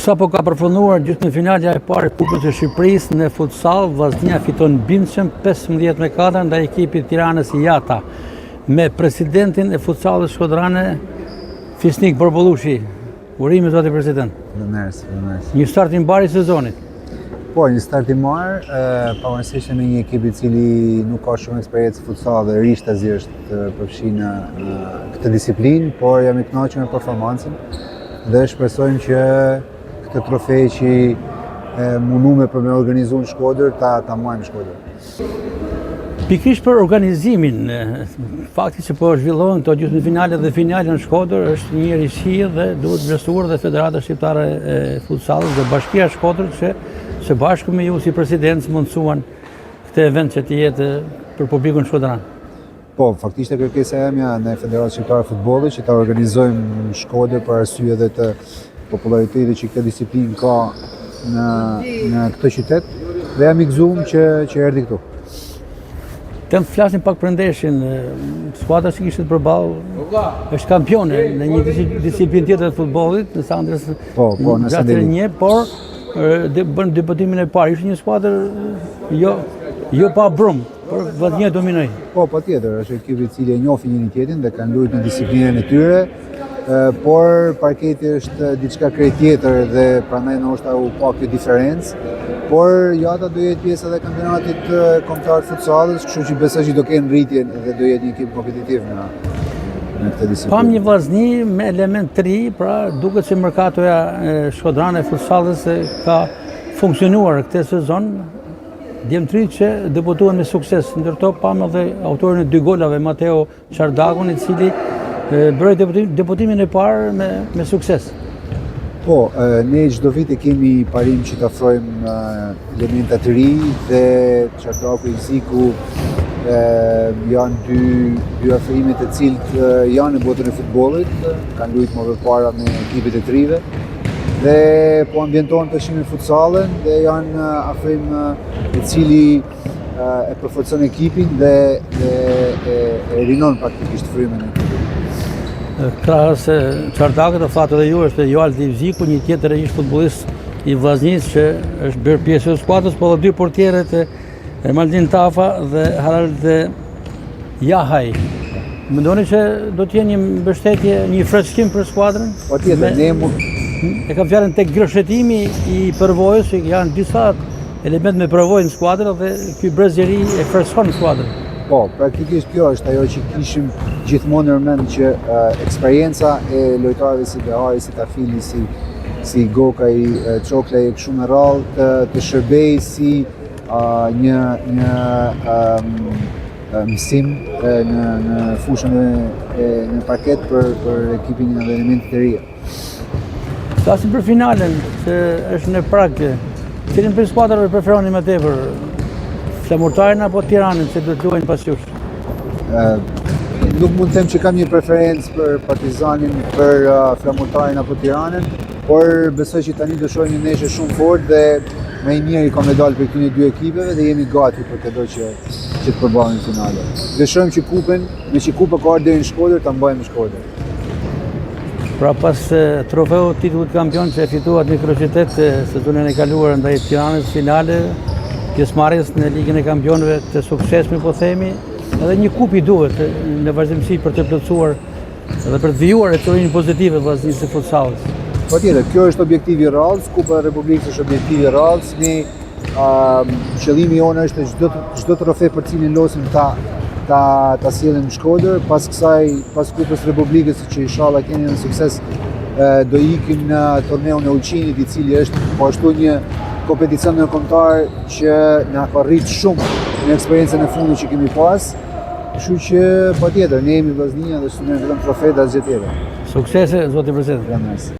Sapo ka përfunduar gjysmëfinalja e parë e Kupës së Shqipërisë në futsall, Vllaznia fiton bindshëm 15 me 4 ndaj ekipit Tiranës Jata me presidentin e futsallit shkodrane Fisnik Borbollushi. Urime zoti president. Faleminderit, faleminderit. Një start i mbarë i sezonit. Po, një start i mbarë, pavarësisht me një ekip i cili nuk ka shumë eksperiencë futsall dhe rishtazi është përfshi në, në këtë disiplinë, por jam i kënaqur me performancën dhe shpresojmë që këtë trofe që e munume për me organizu në Shkodër, ta, ta marrim në Shkodër. Pikërisht për organizimin, fakti që po zhvillohen këto gjysmëfinale dhe finale në Shkodër është një risi dhe duhet vlerësuar dhe Federata Shqiptare e Futsallit dhe Bashkia e Shkodrës që së bashku me ju si presidencë mundësuan këtë event që të jetë për publikun shkodran. Po, faktikisht e kërkesa jemja në Federatën Shqiptare të Futbollit që ta organizojmë në Shkodër për arsye edhe të popularitetit që kjo disiplinë ka në në këtë qytet dhe jam i gëzuar që që erdhi këtu. Të flasim pak për ndeshjen, skuadra që kishit përballë është kampione në një disiplinë tjetër të futbollit, në Sandrës. Po, po, në Sandrës. Një, por bën debutimin e parë, ishte një skuadër jo jo pa brumë. Por Vllaznia dominoi. Po, patjetër, është ekip i cili e njohin njëri tjetrin dhe kanë luajtur në disiplinën e tyre, por parketi është diçka krejt tjetër dhe prandaj ndoshta u pa kjo diferencë. Por Jata do jetë pjesë edhe kampionatit kombëtar të futsallit, kështu që besoj që do kenë rritje dhe do jetë një ekip kompetitiv në në këtë disiplinë. Pamë një Vllazni me element të ri, pra duket se merkatoja shkodrane e futsallit ka funksionuar këtë sezon, Djem të rinj që debutuan me sukses, ndër to pamë edhe autorin e dy golave, Mateo Çardakun, i cili bëri debutimin e parë me, me sukses. Po, ne çdo vit e kemi parim që të afrojmë elementa të ri dhe Çardaku e Ziku janë dy, dy afrime të cilët janë në botën e futbollit, kanë luajtur më përpara me ekipet e të rinjve. Dhe po ambientohen tash me futsallin dhe janë afrim i cili e përforcon ekipin dhe, dhe e, e rinon praktikisht frymën e ekipit. Krahas Çardakut, e thatë edhe ju, është Joaldi Ziku, një tjetër ish futbollist i Vllaznisë që është bërë pjesë e skuadrës, po edhe dy portierët e Maldin Tafa dhe Harald Jahaj. Mendoni që do të jenë një mbështetje, një freskim për skuadrën? Patjetër, ne mund e kam fjalën tek gërshetimi i përvojës, që janë disa element me përvojë në skuadrë dhe ky brez i ri e freskon skuadrën. Po, praktikisht kjo është ajo që kishim gjithmonë në mend që uh, eksperienca e lojtarëve si Behari, si Tafili, si si Gokaj, Çoklaj e kështu me radhë të, të shërbej si uh, një një um, mësim në në fushën e, e në parket për për ekipin dhe elementet e reja. Flasim për finalen që është në prag. Cilën prej skuadrave preferoni më tepër? Flamurtarin apo Tiranën që do të luajnë pas jush? Nuk mund të them që kam një preferencë për Partizanin, për uh, Flamurtarin apo Tiranën, por besoj që tani do shohim një ndeshje shumë fort dhe më i miri ka me dalë prej këtyre dy ekipeve dhe jemi gati për këdo që që të përballemi në finale. Dëshirojmë që kupën, meqë kupa ka ardhur deri në Shkodër, ta mbajmë në Shkodër. Pra pas trofeut titullit kampion që e fituat në kryeqytet sezonin e kaluar ndaj Tiranës finale, pjesëmarrjes në Ligën e Kampionëve të suksesshme po themi, edhe një kupë i duhet në vazhdimësi për të plotësuar dhe për të vijuar ecurinë pozitive të Vllaznisë së futsallit. Patjetër, kjo është objektivi i radhës, Kupa e Republikës është objektivi i radhës, ne qëllimi jonë është çdo çdo trofe për cilin lusim ta ta ta sjellim në Shkodër, pas kësaj, pas Kupës së Republikës që inshallah kemi një sukses do ikim në torneun e Ulqinit, i cili është po ashtu një kompeticion ndërkombëtar që na ka rrit shumë në eksperiencën e fundit që kemi pas. Kështu që patjetër ne jemi Vllaznia dhe synojmë vetëm trofe dhe asgjë tjetër. Suksese zoti president.